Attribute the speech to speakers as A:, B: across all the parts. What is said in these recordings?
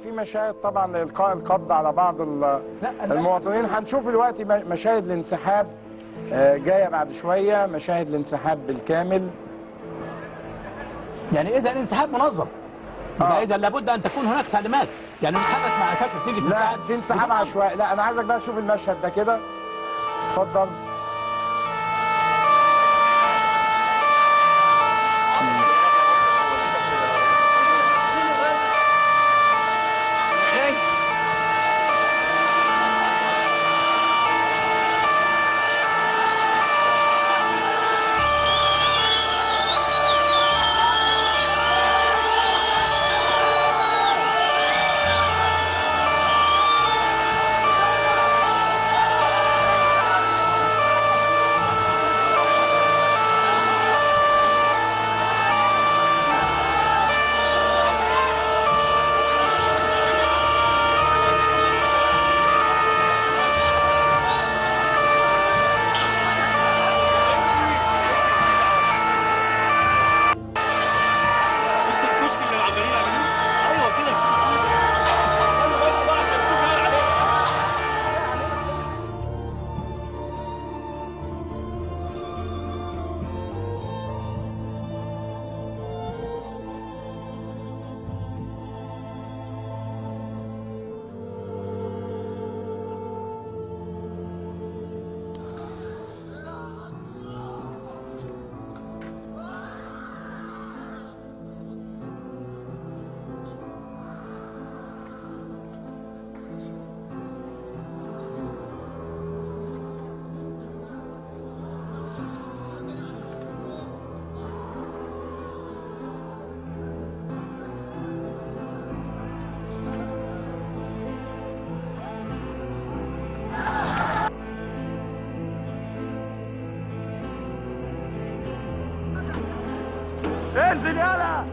A: في مشاهد طبعا لإلقاء القبض على بعض المواطنين. هنشوف دلوقتي مشاهد الانسحاب جاية بعد شوية، مشاهد الانسحاب بالكامل.
B: يعني اذا الانسحاب منظم، يبقى اذا لابد ان تكون هناك تعليمات، يعني مش حاجة اسمها عساكر تيجي
A: تنسحب. لا، في انسحاب عشوائي. لا انا عايزك بقى تشوف المشهد ده كده، اتفضل.
C: انزل يالا.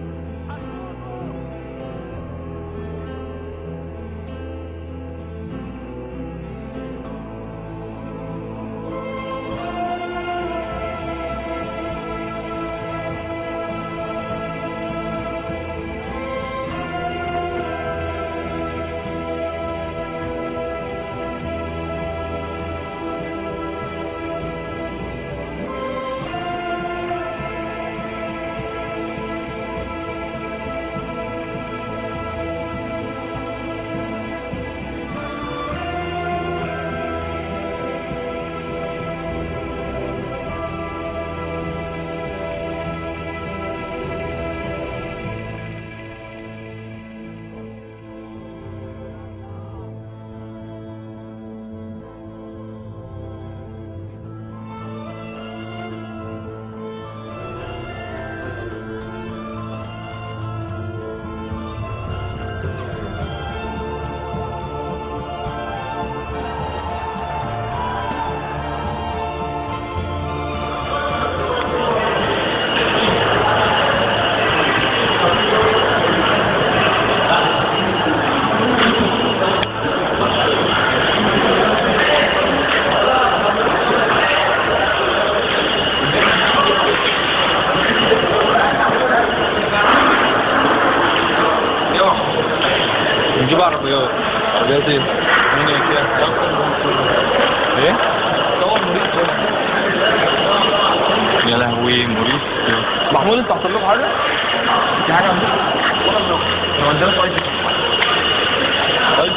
D: نجيب عربيات. عربيات ايه؟ مين اللي فيها؟ ايه؟ طبعا مريض. يا لهوي مريض. محمود انت حصل لكم حاجة؟ في حاجة عندكم؟ ما عندناش اي طيب.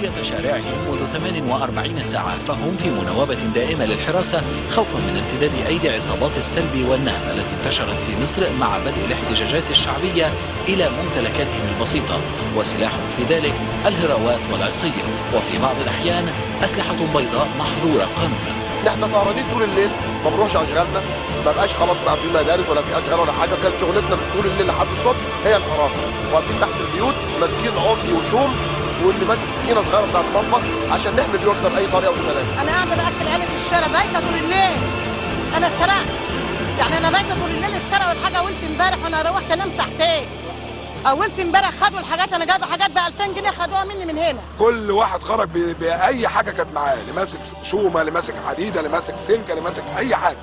C: تغطية شارعهم منذ 48 ساعة، فهم في مناوبة دائمة للحراسة خوفا من امتداد أيدي عصابات السلب والنهب التي انتشرت في مصر مع بدء الاحتجاجات الشعبية إلى ممتلكاتهم البسيطة، وسلاحهم في ذلك الهراوات والعصي، وفي بعض الأحيان أسلحة بيضاء محظورة قانونا.
E: نحن سهرانين طول الليل، ما بنروحش اشغالنا، ما بقاش خلاص بقى في مدارس ولا في اشغال ولا حاجة. كانت شغلتنا طول الليل لحد الصبح هي الحراسة، واقفين تحت البيوت ماسكين عصي وشوم، واللي ماسك سكينة صغيرة بتاعت المطبخ عشان نحمي بيوتنا باي طريقه والسلام.
F: انا قاعدة باكل عيالي في الشارع، بايته طول الليل. انا اتسرقت، يعني انا بايته طول الليل، اتسرقوا الحاجة. قلت امبارح وانا روحت انام ساعتين، اولت امبارح خدوا الحاجات، انا جايبه حاجات ب 2000 جنيه خدوها مني من هنا.
G: كل واحد خرج باي حاجة كانت معاه، اللي ماسك شومه، اللي ماسك حديده، اللي ماسك سلكه، اللي ماسك اي حاجة،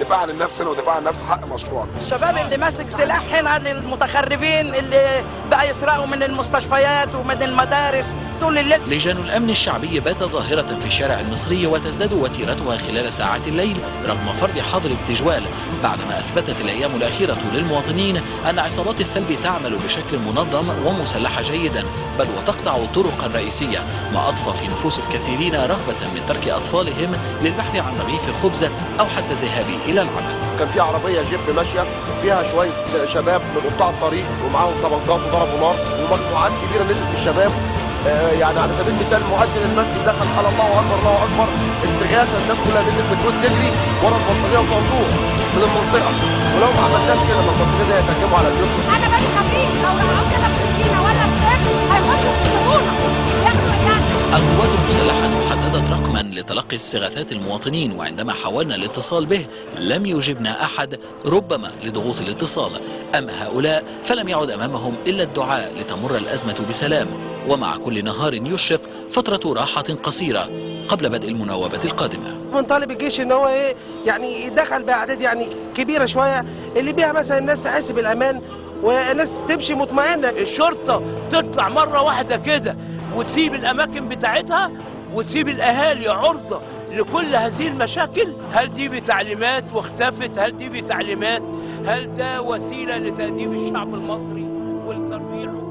G: دفاع عن النفس هنا ودفاع عن النفس حق مشروع.
H: الشباب اللي ماسك سلاح هنا للمتخربين اللي بقى يسرقوا من المستشفيات ومن المدارس طول الليل.
C: لجان الأمن الشعبي بات ظاهرة في الشارع المصري وتزداد وتيرتها خلال ساعات الليل رغم فرض حظر التجوال، بعدما أثبتت الأيام الأخيرة للمواطنين أن عصابات السلب تعمل بشكل منظم ومسلحة جيدا، بل وتقطع طرقا رئيسية، ما أضفى في نفوس الكثيرين رهبة من ترك أطفالهم للبحث عن رغيف خبز أو حتى الذهاب إلى العمل.
E: كان في عربية جيب ماشية فيها شوية شباب من قطاع الطريق ومعاهم طبنجات وضربوا نار، ومجموعات كبيرة نزلت من الشباب. يعني على سبيل المثال مؤذن المسجد دخل قال الله اكبر الله اكبر، استغاثة، الناس كلها نزلت بتموت تجري ورا البلطجيه وطردوه من المنطقة. ولو ما عملناش كده البلطجيه دي هيتهجموا على البيوت.
F: انا بالي خفيف، لو رجعوا كده بسكينة ولا بسيف هيخشوا يكسرونا ياخدوا عيالنا.
C: القوات المسلحة حددت رقما لتلقي استغاثات المواطنين، وعندما حاولنا الاتصال به لم يجبنا أحد، ربما لضغوط الاتصال. أما هؤلاء فلم يعد أمامهم إلا الدعاء لتمر الأزمة بسلام، ومع كل نهار يشرق فترة راحة قصيرة قبل بدء المناوبة القادمة.
I: بنطالب الجيش ان هو ايه يعني يدخل باعداد يعني كبيرة شوية اللي بيها مثلا الناس تحس بالامان والناس تمشي مطمئنة.
J: الشرطة تطلع مرة واحدة كده وتسيب الاماكن بتاعتها وتسيب الاهالي عرضه لكل هذه المشاكل. هل دي بتعليمات واختفت؟ هل دي بتعليمات؟ هل ده وسيلة لتأديب الشعب المصري والترويعه؟